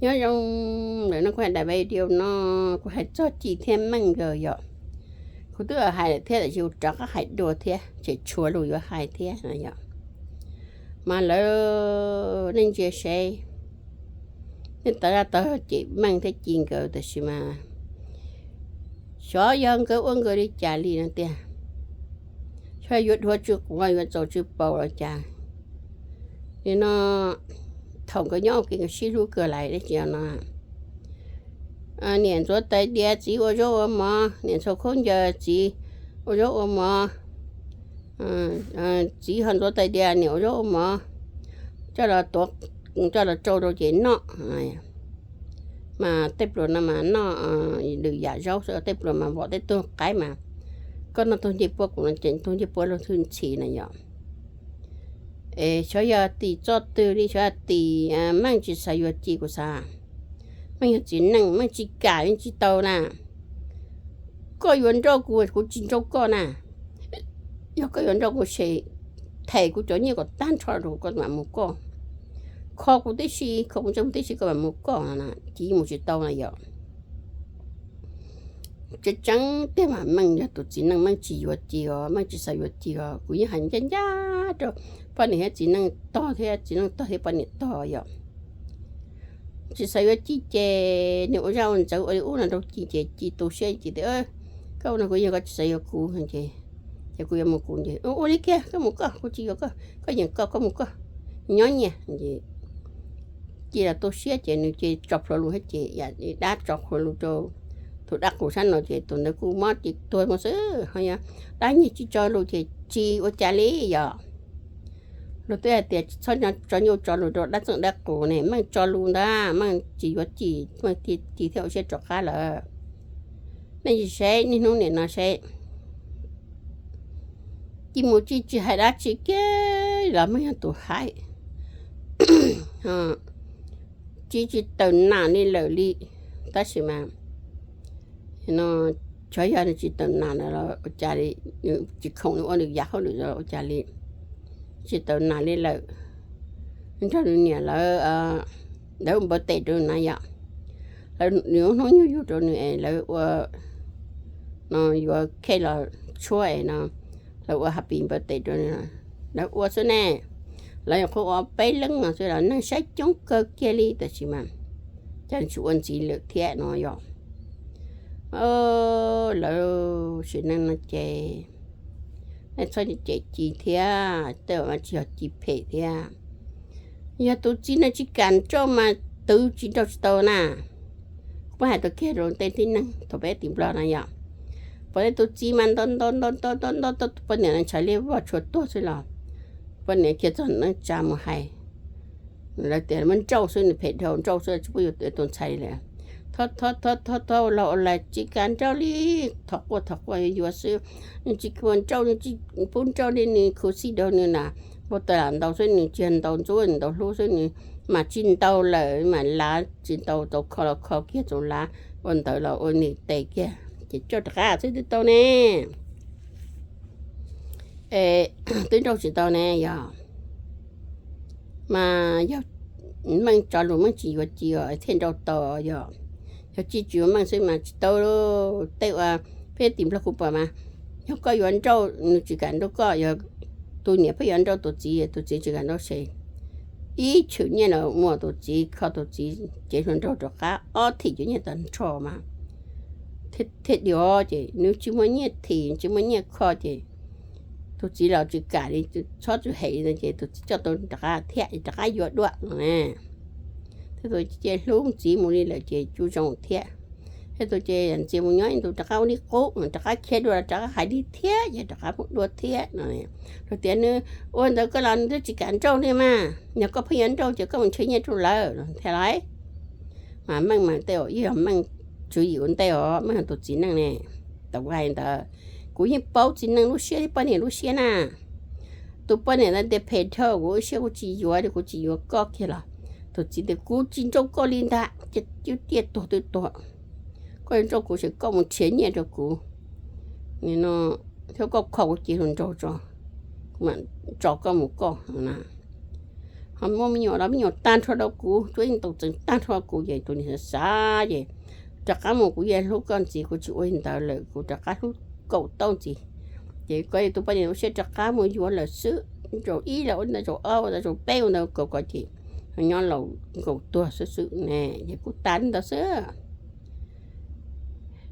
Nyob zoo, lawm no kuv hais daim video no, kuv hais txog Ci thiab Meej nkawd yom. Kuv twb hais lawm thiab tiam sis kuv rov qab hais dua thiab, tsem tshuav lus yuav hais thiab no yom. Mas lawv, nej ntsia seb, nej tau zaj tau cem Meej thiab Ci nkawd tab sis mas xyov yog nkawd ua nkawd li cas li no tiag. Xyov yuav dhuav tsw quav yuav txaus tsw paus los cas. Nim no thaum nkawd nyob ua ke nkawd sib hlub kawg lawm dab tsi no. Niam ntxuav tais diav txiv ua zaub ua mov, niam ntxhua khaub ncaws txiv ua zaub ua mov, txiv ho ntxuav tais diav niam ua zaub ua mov, coj los tuav, coj los tsau rau ces noj. Mas tej pluas no mas noj lwm yam zaub xwb, tej pluas mas vom tej tug qaib mas koj noj tug ncej puab kuv no ces tug ncej puab luag thwj ntxhi na yom. Es xyov yog tim txoj twg li, xyov yog tim Meej tsis xav yuav Ci kuv xav. Meej yog txiv neej, Meej tsis kam yeej tsis tau na. Koj yuav nrauj kuv, kuv tsis nrauj koj na. Yog koj yuav nrauj kuv ces them kuv cov nyiaj kom tag nrho rau koj mam mus koj. Kho kuv tib si, kho kuv ntseej tib si koj mam mus koj, Ci mus tsis tau na yom. Tseeb tseeb tiag mas Meej yog tus txiv neej, Meej tsis yuav Ci os, Meej tsis xav yuav Ci os. Kuv yeej hais ncaj ncaj rau poj niam thiab txiv neej tog thiab, txiv neej tog thiab poj niam tog yom. Tsis xav yuav Ci ces nws ua zaj ua ntxwv ua li ub no rau Ci ces Ci tu siab Ci tias, koj ua no kuv yog koj tsis xav yuav kuv ces, ces kuv yuav mus kuv ces, ua li kiag koj mus koj, kuv tsis yuav koj, koj yeem koj, koj mus koj, nyob nyias. Ci los tu siab ces nws ces tso plhuav lus thiab ces dab tso plhuav lus rau tus dab qus sab no ces tus ntawd kuj mob ces tuag mus xwb. Ho yog dab nyiag tsis tso lus ces tsis ua cas li yom. Luag twb hais tias txhob tso nyuj tso lus rau dab txeej dab qus ne, Meej tso lus ntag, Meej tsis yuav Ci, Meej Ci thiaj ua siab rov qab lawm. Nej sim seb niaj hnub nim no seb, Ci mus Ci tsis hais dab tsi kiag los Meej yog tus hais. Ci tsis tawm nam li lawm li, tab sis mas no, xyov yog nws tsis tawm nam na los ua cas li, tsis khoom nws ua nws yav hauj lwm los ua cas li, tsis tawm nam li lawm. Nrog nws niam lawv, lawv ua npawv tes rau nws na yom. Lawv nws hnub nyoog yug rau nws es lawv ua no yuav khej los tshuab es no, lawv ua happy birthday rau nws, lawv ua xwb ne. Lawv nyuam qhuav ua peb leeg no xwb los neeg saib coob kawg kiag li tab sis mas cas tsis ua ntxiv lawm thiab no yom. Lawv sim neej no ces nej txhob cem Ci thiab, tej zaum tsis yog Ci phem thiab. Yog tus txiv no tsis kam nrauj mas twv tsis nrauj tsis tau na. Kuv pab hais tau kiag rau tej tib neeg thaum peb tim Nplog na yom, pom tej tus txiv mas ntaus ntaus ntaus ntaus ntaus ntaus poj niam no ntshav liab vog tshua tuag xwb los poj niam kiag txog neej tsa mus hais. Lawv tias muab nrauj xwb, nws phem dhau, nrauj xwb tsis pub yuav tus ntxhais li. Thov thov thov thov thov los ua lawm tsis kam nrauj li, thov quaj thov quaj yuav yuav xwb. Nws tsis kam nrauj, nws tsis pub nrauj li, nws khuv xim dhau nws na. Npau taws lam ntaus xwb, nws tsis ntaus ntxuav, nws ntaus hlub xwb, nws mam tsis ntaus lawm, mam lav tsis ntaus, tau kho los kho kiag txaus lav, ua ntawd los ua nws tes kiag ces coj rov qab xwb twb tau ne. Es twb nrauj tsis tau ne yog. Mas yog Meej tso lus Meej tsis yuav Ci os thiaj nrauj tau yog. Yog Ci tsis yuav Meej xwb mas tsis tau. Tej uas peb tim Nplog kuv pom mas, yog koj yuav nrauj nws tsis kam nrauj koj, yog tus niam pheej yuav nrauj tus txiv, tus txiv tsis kam nrauj ces ib tshwm nyiaj los muab tus txiv kho, tus txiv cev hluas nraug rov qab ob thim cov nyiaj tag nrho mas thiaj diov ces nws tsis muaj nyiaj thim tsis muaj nyiaj kho ces tus txiv los tsis kam li, txhob tsis hem li no ces tus txiv coj tau rov qab thiab rov qab yuav dua no. Thiab tus ces hlub txiv mus li lawm ces cus zoo thiab. Thiab tus ces ntxias mus nyob tus rov qab ua li qub, rov qab khiav dua rov qab hais li thiab ces rov qab mus dua thiab no. Luag tias nws ua ntawd koj los nws twb tsis kam nrauj li mas, yog koj pheej yuav nrauj ces koj mus nrhiav nyiaj rau lawv thiaj lais. Mas Meej mas tej zaum yog Meej tswv yim ua ntej os, Meej yog tus txiv neej ne. Tau hais ntawd, kuv yeej paub txiv neej lub siab thiab poj niam lub siab na. Tus poj niam ntawd tias phem dhau, kuv lub siab kuv tsis yuav li, kuv tsis yuav koj kiag los tus txiv tias kuv tsis nrauj koj li ntag, ces twb tiaj tuag twb tuag. Koj yuav nrauj kuv ces koj mus nrhiav nyiaj rau kuv. Nim no thiab koj kho kuv cev hluas nraug tso, kuv mam tso koj mus koj na. Ho muaj me nyuam los me nyuam tag nrho rau kuv, cuab yeej tau txeev tag nrho kuv. Ces tus niam xav xav ces, rov qab mus kuv yeej hlub koj ntxiv, kuv tsis ua li ntawd lawm, kuv rov qab hlub kaum tauj ntxiv. Ces koj tus poj niam ua siab rov qab mus yuav lawm xwb, zaum ib los ua ntawd, zaum ob ua ntawd, zaum peb ua ntawd, kom kom ces nyob laus nkaus tuag xwb xwb ne, ces kuj tas li ntawd xwb.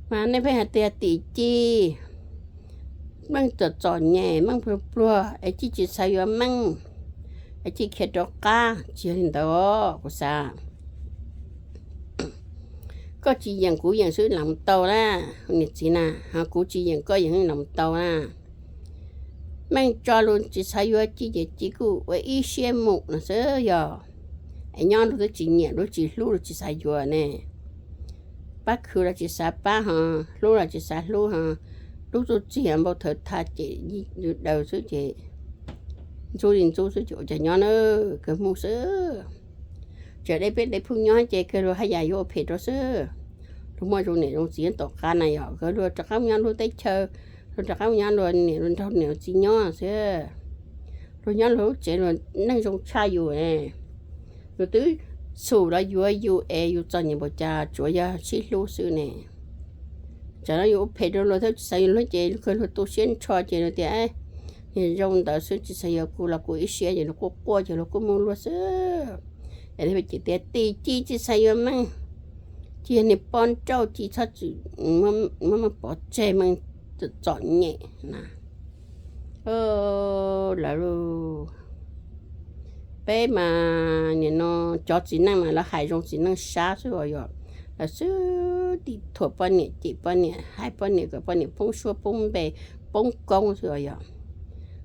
Mas nej pheej hais tias tim Ci, Meej txom txom nyem, Meej pluag pluag es Ci tsis xav yuav Meej, es Ci khiav rov qab, tsis yog li ntawd kuv xav. Koj tsis yeem kuv yeem xwb los tau na, niam txiv na, ho kuv tsis yeem koj yeem los tau na. Meej tso lus tsis xav yuav Ci ces Ci kuj ua ib siab mus no xwb yog, es nyob luag twb tsis nyiam, luag tsis hlub, luag tsis xav yuav ne. Pab khwv los tsis xav pab ho, hlub los tsis xav hlub ho, lub txuj txig npau thawv tha ces yus daws xwb ces ntxub li ntxub xwb ces ua cas nyob na, kawg mus xwb. Tseem de peb de phooj nyob ces kawg luag haj yam yuav ua phem rau xwb. Luag muaj zoo niam zoo txiv tom qab na yog kawg luag rov qab mus nyob luag teb chaws, luag rov qab mus nyob luag niam luag nraug niam txiv nyob xwb. Luag nyob luag lub tsev luag neej zoo tshaj yus ne. Luag twb xum los yuav yus es yus txom nyem npaum cas tsuav yog sib hlub xwb ne. Tsam no yus ua phem rau luag thiab tsis xav yuav luag ces kawg luag tu siab nrho ces luag tias, niag zoo ntawd xwb tsis xav yuav kuv los kuv ib siab ces luag quaj quaj ces luag kuj mus luag xwb. Es ces tias tim Ci tsis xav yuav Meej, Ci yog niag poj nrauj, Ci txhob txwm muab Meej pov tseg, Meej txom nyem na. Lawv, peb mas nim no cov txiv neej mas lawv hais zoo txiv neej sab xwb os yog, lawv xwb tim thuam poj niam, cem poj niam, hais poj niam kom poj niam poob suab poob npe, poob koob xwb os yog.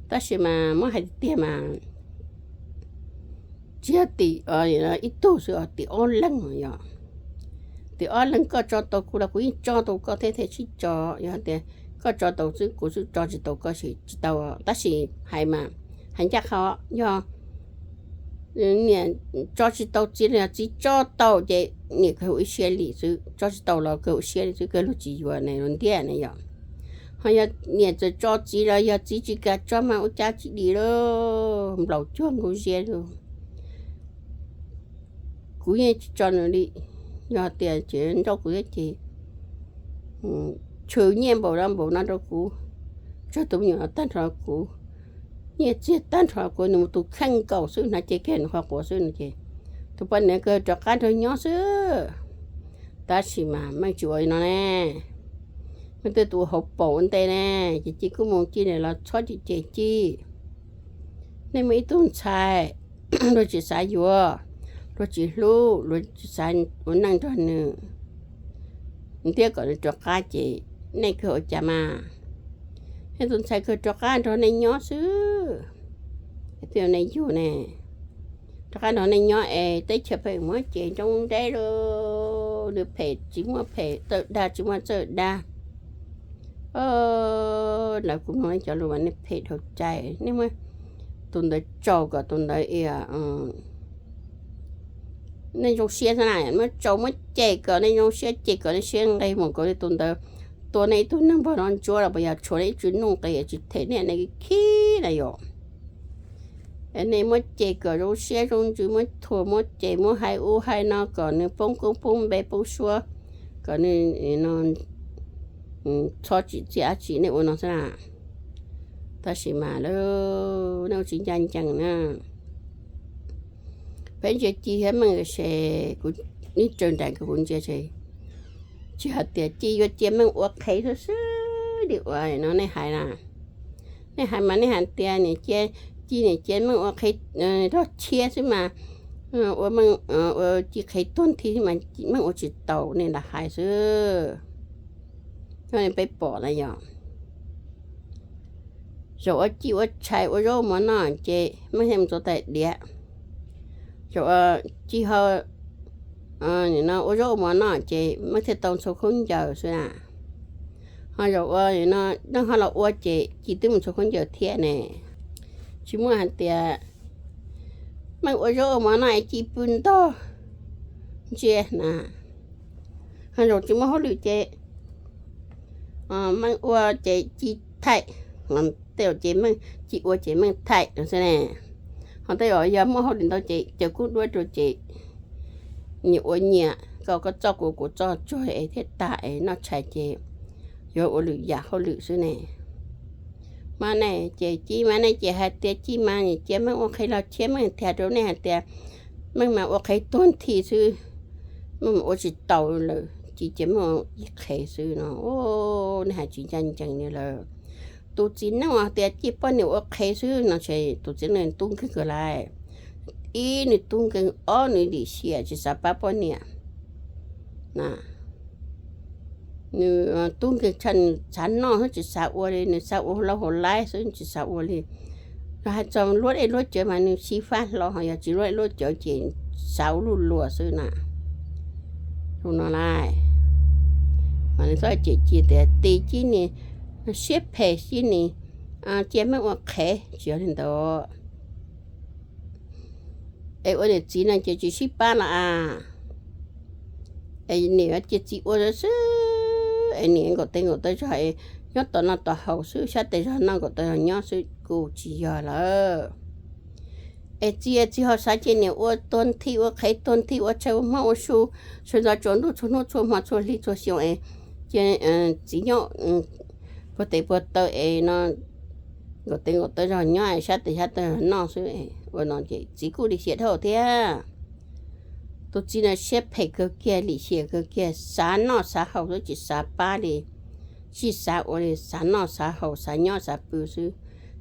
Tab sis mas muab hais tiag tiag mas tsis yog tim ib tug xwb os, tim ob leeg yog. Tim ob leeg koj tso tau kuv los kuv yeej tso tau koj thiab thiaj sib tso. Yog tias koj tso tau xwb kuv xwb tso tsis tau koj tsis tau. Tab sis hais mas hais ncaj qha, yog niam tso tsis tau txiv los yog txiv tso tau ces niam kawg ua ib siab li xwb, tso tsis tau los kawg ua siab li xwb, kawg luag tsis yuav ne, luag ntiab ne yom. Ho yog niam txawm tso txiv los yog txiv tsis kam tso mas ua cas tsis dim lauj, nplaum cuag nkaus ziab lauj. Kuv yeej tsis tso nws li. Yog tias tseem nrauj kuv thiab ces tshwm nyiaj npaum no npaum no rau kuv, tso tus me nyuam no tag nrho kuv, nyiaj txiag tag nrho kuv, nws mus tus kheej nkaus xwb, hnav cev kiag nws qhov quav xwb no ces tus poj niam kawg rov qab nrog nyob xwb. Tab sis mas Meej tsis ua li no ne, Meej twb tus ua hauv paus ua ntej ne, ces Ci kuj mus Ci lawm los txhob cem Ci. Nej muaj ib tug ntxhais, luag tsis xav yuav, luag tsis hlub, luag tsis xav ua neej nrog nws, ntiab kom nws rov qab ces nej kawg ua cas mas, nej tus ntxhais kawg rov qab nrog nej nyob xwb, thiaj nej yug ne. Rov qab nrog nej nyob es teb chaws pheej muab cem ntsoov deb lauj, nws phem tsis muaj phem, txawj dag tsis muaj txawj dag. Lawv kuv mloog nej cov lus mas nej phem dhau cai, nej muab tus ntawd tsaus kom tus ntawd, nej zoo siab xwb na, muab tsaus muab cem kom nej zoo siab, cem kom nej siab nqig mus kom li tus ntawd tua nej ib tug neeg npog no ntsuab los puas yog tshuav nej ib tsi nuj nqis tsis them nej, nej khib na yom. Nej muab cem kom zoo siab zoo ntsws, muab thuam muab cem muab hais ub hais no kom nws poob koob poob npe poob suab, kom nws txhob tsim txiaj dab tsi nej ua no xwb na. Tab sis mas lawv, nej ua tsis ncaj ncees na. Peb ntsia Ci thiab Meej se, kuv ib raws nraim kuv ntsia se, tsis hais tias Ci yuav cia Meej ua qhev xwb xwb li uas no nej hais na. Nej hais mas nej hais tias niam cia, Ci niam cia Meej ua qhev rog chiab xwb mas, ua Meej, ua Ci qhev tuag nthi xwb mas Meej ua tsis tau, nej lam hais xwb. Peb pom na yom. Zaum uas Ci ua tshais ua zaub mov noj ces Meej thiaj mus txog tais diav. Zaum uas Ci ho ua zaub ua mov noj ces Meej thiaj tau ntxhua khaub ncaws xwb na. Ho zaum uas Meej ho los ua ces Ci twb mus ntxhua khaub ncaws thiab ne. Tsis muaj hais tias Meej ua zaub ua mov noj es Ci pw ntog ntsia na. Ho zaum tsis muaj hauj lwm ces Meej ua ces Ci thaij, tej zaum ces Meej, Ci ua ces Meej thaij no xwb ne. Tej zaum yog muaj hauj lwm ntau ces caws kub duab rau ces nyias ua nyias, koj koj txoj kuv kuv txoj, tsuag es thiaj tag es noj tshais ces yuav ua lwm yam hauj lwm xwb ne. Mas ne ces Ci mas ne ces hais tias Ci mas cia Meej ua qhev los thiab, Meej thiaj rau nej hais tias Meej mas ua qhev tuag nthi xwb, Meej ua tsis taus lawm, Ci cia Meej ib qhev xwb no. Nej hais tsis ncaj ncees li lawm. Tus txiv neej tias cia poj niam ua qhev xwb no ces tus txiv neej tub nkeeg kawg lawm. Ib, nws tub nkeeg, ob, nws lim hiam tsis xav pab poj niam. Nws tub nkeeg tshaj, nws xav noj xwb tsis xav ua li, nws xav ua lauj hauv laib xwb tsis xav ua li. Los hais txog luab dej luab cawv mas nws xyiv fab hlo, ho yog tsis luab dej luab cawv ces xav ua luj luas xwb na. Tus no lawm, mas nws txhob cem Ci tias ti Ci ni, siab phem Ci ni, cia Meej ua qhev, tsis yog li ntawd. Es ua niam txiv no ces tsis sib pab los as. Es niam cia txiv ua xwb, es niam nkaum tes nkaum taw zog, nyob tom noj tom haus xwb, sab tes zog noj nkaum taw zog nyob xwb, kuj tsis yog lawm. Es txiv, txiv ho xav cia niam ua tuag nthi, ua qhev tuag nthi, ua tshaw ua hmob ua su, sawv ntxov tsaus ntuj txhua hnub txhua hmo txhua hli txhua xyoo es cia txiv nyob puag tes puag taw es no nkaum tes nkaum taw zog nyob, sab tes sab taw zog noj xwb. Ua no ces txiv kuj lim hiam dhau thiab. Tus txiv no siab phem kawg kiag, lim hiam kawg kiag, xav noj xav haus xwb tsis xav pab li, tsis xav ua li, xav noj xav haus, xav nyob xav pw xwb.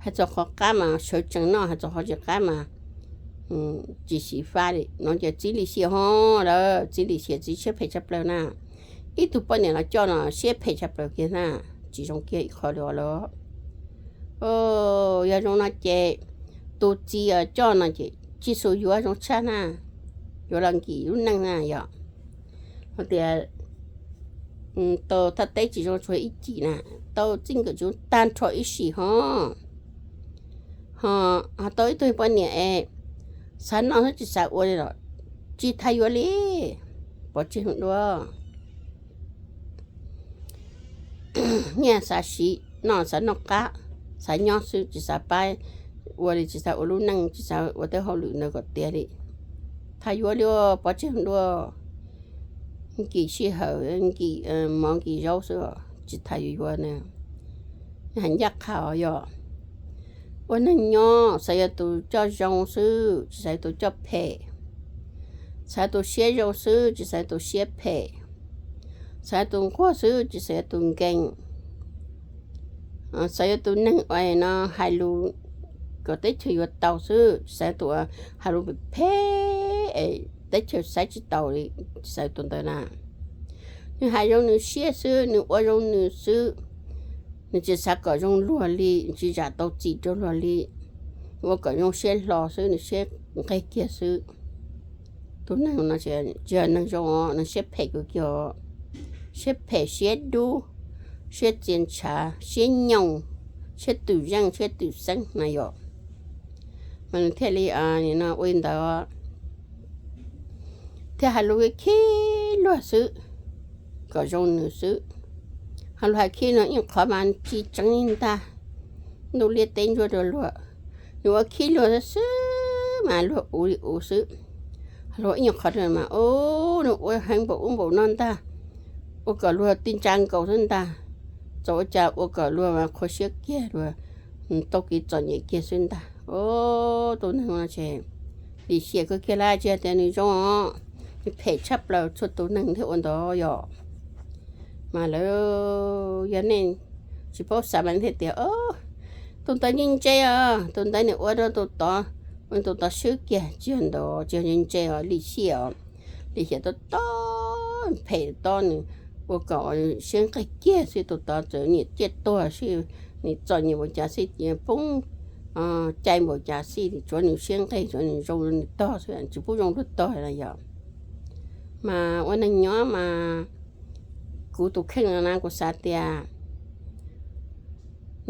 Hais txog qhov qab mas sawv tsees noj, hais txog qhov tsis qab mas tsis xyiv fab li no ces txiv lim hiam ho lawm, txiv lim hiam txiv siab phem tshaj plaws na. Ib tug poj niam los coj no siab phem tshaj plaws kiag na, tsis zoo kiag ib qho li os lawm. Yog zoo no ces tus txiv coj no ces tsis xus yuav zoo tshaj na, yuav los nkim lub neej na yom. Hais tias tau thaj teb tsis zoo tshuav ib cim na, tau txij nkawm tsis tag nrho ib sim ho. Ho tau ib tug poj niam es xav noj xwb tsis xav ua li los tsis tas yuav li, pov tseg dua. Nyiaj xav siv, noj xav noj qab, xav nyob xwb tsis xav pab ua li, tsis xav ua lub neej, tsis xav ua tej hauj lwm ntawd kom tiav li. Tas yuav li, pov tseg dua. Nkim sij hawm, nkim mov nkim zaub xwb, tsis tas yuav yuav na. Hais ncaj qha os yog ua neeg nyob xav yuav tus coj zoo xwb tsis xav yuav tus coj phem, xav yuav tus siab zoo xwb tsis xav yuav tus siab phem, xav yuav tus nquag xwb tsis xav yuav tus nkees, xav yuav tus neeg uas no hais lus kom teb chaws yuav tau xwb tsis xav yuav tus hais lus phem phem es teb chaws saib tsis taus li, tsis xav yuav tus ntawd na. Nws hais zoo nws siab xwb, nws ua zoo nws xwb, nws tsis xav kom zoo luag li, tsis zam tau txim rau luag li, ua kom zoo siab hlo xwb, nws siab nqig kiag xwb. Tus neeg no tsis yog neeg zoo os, nws siab phem kawg kiag os. Siab phem siab dub, siab txia ntshav siab nyoos, siab twm zeej siab twm xeeb na yom. Mas nws thiaj li no ua li ntawd, thiaj hais lus khib luag xwb kom zoo nws xwb. Ho luag hais khib no ib qhov mas tsis tseev li ntag, ntuj liab teb ntsuab rau luag. Nws ua khib luag xwb mas luag uv li uv xwb. Luag ib nyuag qhov mas ub, nws ua heev npaum ub npaum no ntag, ua kom luag tij ntsa nkaus xwb ntag. Txawm ua cas ua kom luag qhua siab kiag, luag tau kev txom nyem kiag xwb ntag. Tus neeg no ces lim hiam kawg kiag lawm, tsis hais tias nws zoo os, nws phem tshaj plaws, txhua tus neeg thiaj ua ntawd yom. Mas lawv, yog nej tsis paub xav mas nej thiaj tias tus ntawd ntse ntse os, tus ntawd nws ua rau tus tod, ua tus tod swb kiag, tsis yog ntawd, tsis yog ntse ntse os, lim hiam os. Lim hiam tob tob, phem tob, nws ua kom siab nqig kiag xwb, tus tod txawm niam ciaj tuag xwb, nws txom nyem npaum cas xij, poob cai npaum cas xij, tsuav nws siab nqig, tsuav nws zoo nws tog xwb, tsis pub zoo luag tog na yom. Mas ua neeg nyob mas kuv tus kheej no na kuv xav tias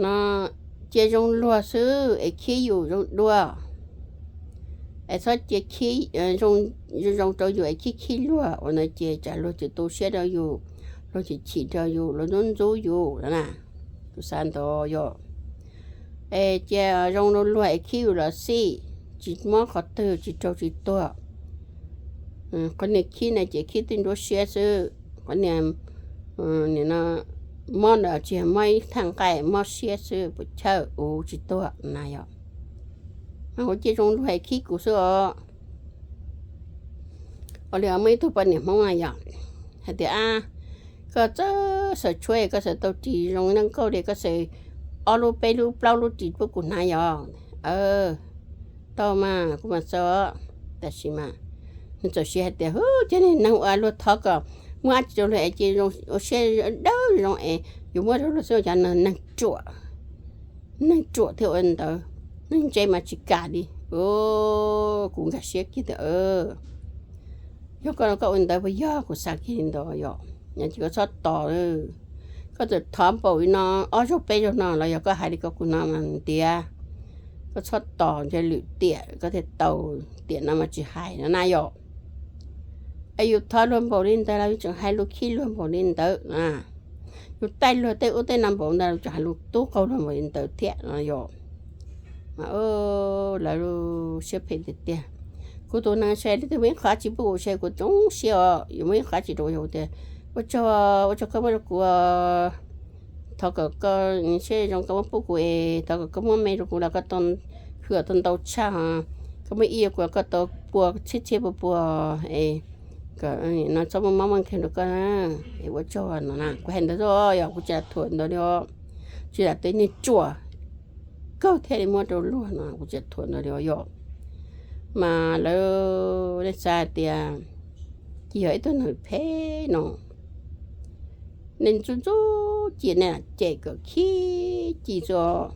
no cia zoo luag xwb es khib yus zoo dua, es txhob cia zoo zoo rau yus es khib khib luag, ua ntawd ces tsam luag tsis tu siab rau yus, luag tsis chim rau yus, luag ntxub ntxub yus na. Kuv xav ntawd yom. Es cia zoo rau luag es khib yus los xij, tsis mob qhov twg, tsis raug tsis tuag. Qhov niag khib na ces khib tej nruab siab xwb, qhov niag mob ntawd tsis yog mob ib thaj nqaij, mob siab xwb, puas chawj, ua tsis tuag na yom. Mas kuv cia zoo luag hais khib kuv xwb os. Ua li muaj ib tug poj niam Hmoob na yom, hais tias, a, koj txawj xaws tshuaj, koj xaws tau ris zoo neej nkauj li, koj xaws ob lub peb lub plaub lub ris pub kuv hnav yom. Tau mas, kuv mam xaws. Tab sis mas nws txawm siv hais tias, hu, cov niag neeg uas luag thov kom muab dab tsi rau luag es ces ua siab dawb zoo es yuav muab rau luag xwb, cov neeg ruam, neeg ruam thiaj ua li ntawd, neeg ntse mas tsis kam li. Kuv nkag siab kiag tias, yog koj, koj ua li ntawd puas yog? Kuv xav kiag li ntawd yom. Ces koj txhob tos, koj txawm thov npaum li no ob zaug peb zaug no los yog koj hais li ko kuv no mas ntiav, koj txhob tos ntshe lwm tiam koj thiaj tau, tiam no mas tsis hais no na yom. Es yus thov luag npaum li ntawd los yus tseem hais lus khib luag npaum li ntawd na. Yus taij luag tej ub tej no npaum ntawd los tseem hais lus tub qaug luag npaum li ntawd thiab no yom. Mas lawv siab phem tiag tiag. Kuv tus neeg sai, leej twg muaj ib qho dab tsi pub kuv sai kuv zoo siab os, yuav muaj ib qho dab tsi rau kuv tias, ua tsaug, ua tsaug koj muab rau kuv, thov kom koj siab zoo koj muab pub kuv es thov kom koj muab me rau kuv los koj hwm tau ntau tshaj os, koj muab ib rau kuv koj tau pua txhiab txhiab pua pua es kom no txhob muaj mob muaj nkeeg rau koj na, es ua tsaug no na. Kuv hais ntawd xwb yom, kuv tsis thuam ntawd li os. Tsis lam tej niag ruam kawg thiaj li muab rau luag no, kuv tsis thuam ntawd li os yom. Mas lawv nej xav hais tias ces yog ib tug neeg phem no, nej ntxub ntxub cia nej lam cem kom khib ci xwb.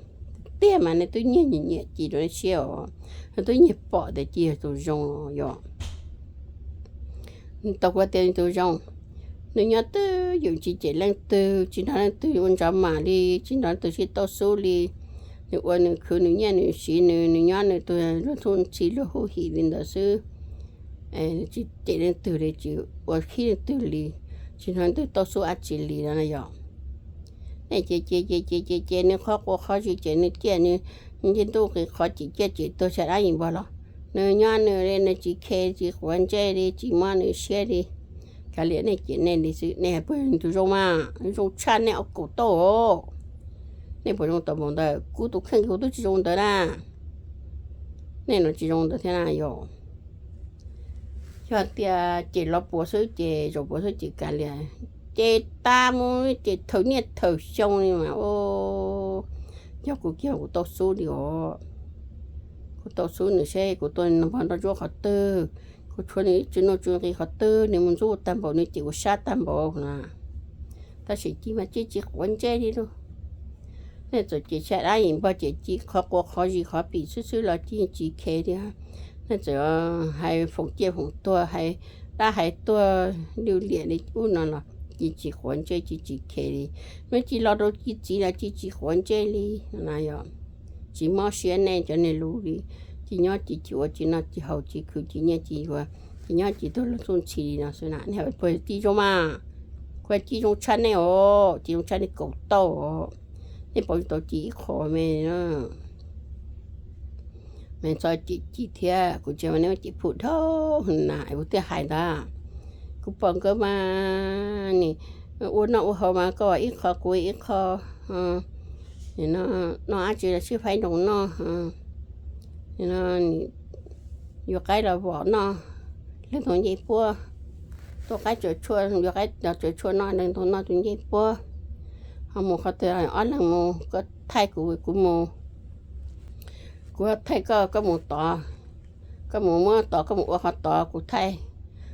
Tiag mas nej twb nyiam nyiam ci rau nej siab os, nej twb nyiam pom tias ci yog tus zoo yom. Tau kuv tias tus zoo, nws nyob twj ywm tsis cem leej twg, tsis nrog leej twg ua ntsov mam li, tsis nrog leej twg sib tauj xub li. Nws ua nws khwv nws nyiaj nws siv nws, nws nyob nws tus luag txuj ntxhi luag huj him li ntawd xwb. Tsis cem leej twg li, tsis ua khib leej twg li, tsis nrog leej twg tauj xub dab tsi li no yom. Nej ces ces ces ces ces ces nws qhov quav qhov zis ces nws ciaj nws ncej ntuj qis qhov ces ciaj ces tuag tshaj dab yim npog los. Nws nyob nws li, nws tsis khe tsis quav ntsej li, tsis mob nws siab li. Kav liam nej cem nej li xwb, nej puas yog tus zoo mas, zoo tshaj nej ua kaum tauj os. Nej puas zoo tau npaum ntawd? Kuv tus kheej kuv twb tsis zoo ntawd na. Nej no tsis zoo ntawd thiab na yom. Yog tias cem los puas xwb ces zaum puas xwb ces kav liam, ces tag mus ces thawm niaj thawm xyoo li mas. Yog kuv kiag kuv tau xub li os. Kuv tau xub nws seb kuv tua npog nroj ntsuab qhov twg, kuv tshuav nws ib tse nuj tse nqi qhov twg, nws mus ntxub tag npaum, nws cem kuv sab tag npaum na. Tab sis ci mas ci tsis quav ntsej li lauj. Nej txawm cem tshaj dab yim npog, cem ci qhov quav qhov zis qhov pim xwb xwb los ci tsis khe li. Nej txawm hais foom ciaj foom tuag, hais dab hais tuag lwj liam li ub no los ci tsis quav ntsej ci tsis khe li. Muab ci los rau ci txiv los ci tsis quav ntsej li na yom. Tsis mob siab nej cov niag lus li. Ci nyob ci ci ua ci noj ci haus ci khwv ci nyiaj ci ua, ci nyob ci tuag luag txuj ntxhi li no xwb na. Nej puas yog ci zoo mas? Kuv ci zoo tshaj nej os, ci zoo tshaj nej kaum tauj os. Nej puas tau ci ib qho me me txhob cem ci thiab, kuv tsis ua nej cem phum dhau na, kuv thiaj hais ntag. Kuv pom nkawd mas nim ua noj ua haus mas koj ib qho kuv ib qho, noj dab tsi los sib faib nroo noj, yuav qaib los vom noj, leej tus ncej puab, tua qaib tsaws tshuaj, yuav qaib los tsaws tshuaj noj, leej tus noj tus ncej puab. Ho mus qhov twg ob leeg mus, koj thaij kuv, kuv mus, kuv thaij koj, koj mus tod, koj mus muab tod, koj mus ua qhov tod, kuv thaij,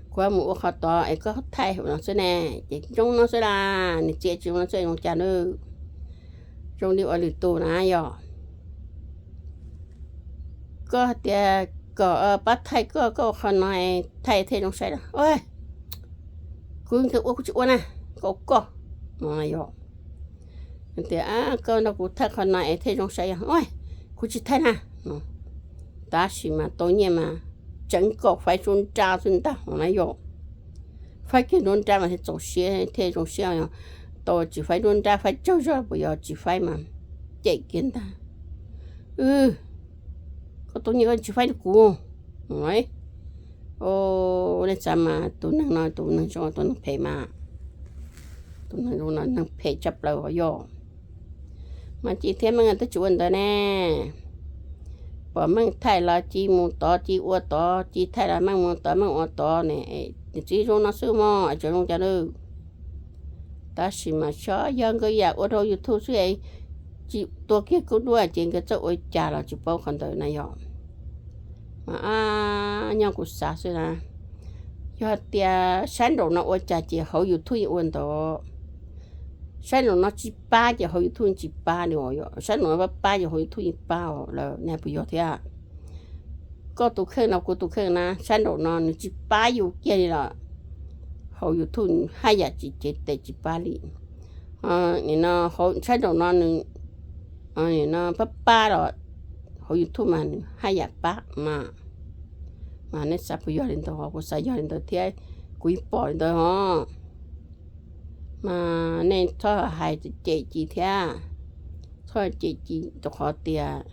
kuv mus ua qhov tod es koj thaij no xwb ne. Ces zoo no xwb las, nws txia tsis zoo no xwb zoo cas nws zoo li ua lwm tus na yom. Koj tias kom pab thaij koj, koj ua qhov no thaij thiaj zoo saib los, kuv ua kuv tsis ua na, koj ua koj no yom. Tias koj nrog kuv thaij qhov no es thiaj zoo saib yog, kuv tsis thaij na. Tab sis mas tau nyiaj mas tseev kom faib suab nra xwb ntag na yom. Faib kiag nruab nrab mas thiaj txaus siab thiaj zoo siab. Tau tsis faib nruab nrab, faib tsawg zog puas yog tsis faib mas cem kiag ntag. Koj tus nyiaj koj tsis faib rau kuv. Nej xav mas tus neeg no tus neeg zoo tus neeg phem mas, tus neeg zoo no neeg phem tshaj plaws os yog. Mas Ci thiab Meej twb tsis ua ntawd ne. Pom Meej thaij los Ci mus tod, Ci ua tod, Ci thaij los Meej mus tod, Meej ua tod ne. Nws txiv zoo no xwb mog, tseem zoo cas lawm. Tab sis mas xyov yog nkawd yam ua rau YouTube xwb, tsis tua kiag kub duab ces nkawd txawj ua cas los tsis paub qhov ntawd na yog. Mas nyob kuv xav xwb na, yog tias sab nraum no ua cas ces hauv YouTube yeej ua ntawd. Sab nraum no tsis pab ces hauv YouTube tsis pab li, sab nraum no pab pab ces hauv YouTube yeej pab os lawm, nej puas yog thiab? Koj tus kheej no kuv tus kheej na, sab nraum no nws tsis pab yus kiag li los hauv YouTube haj yam tsis cev tes tsis pab li. Nim no sab nraum no nws no pab pab los hauv YouTube mas nws haj yam pab mas. Mas nej xav puas yog li ntawd, kuv xav yog li ntawd thiab, kuv yeej pom li ntawd hos. Mas nej txhob hais cem Ci thiab, txhob cem Ci rau qhov tias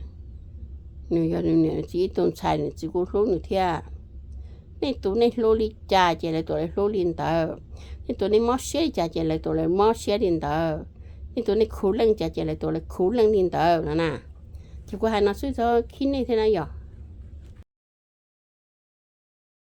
nws yog nws niam txiv ib tug ntxhais, nws txiv kuj hlub nws thiab. Nej tus nej hlub li cas ces lawv tus lawv hlub li ntawd. Nej tus nej mob siab li cas ces lawv tus lawv mob siab li ntawd. Nej tus nej khuv leej cas ces lawv tus lawv khuv leej li ntawd no na. Ces kuv hais no xwb txhob khib nej thiab na yog.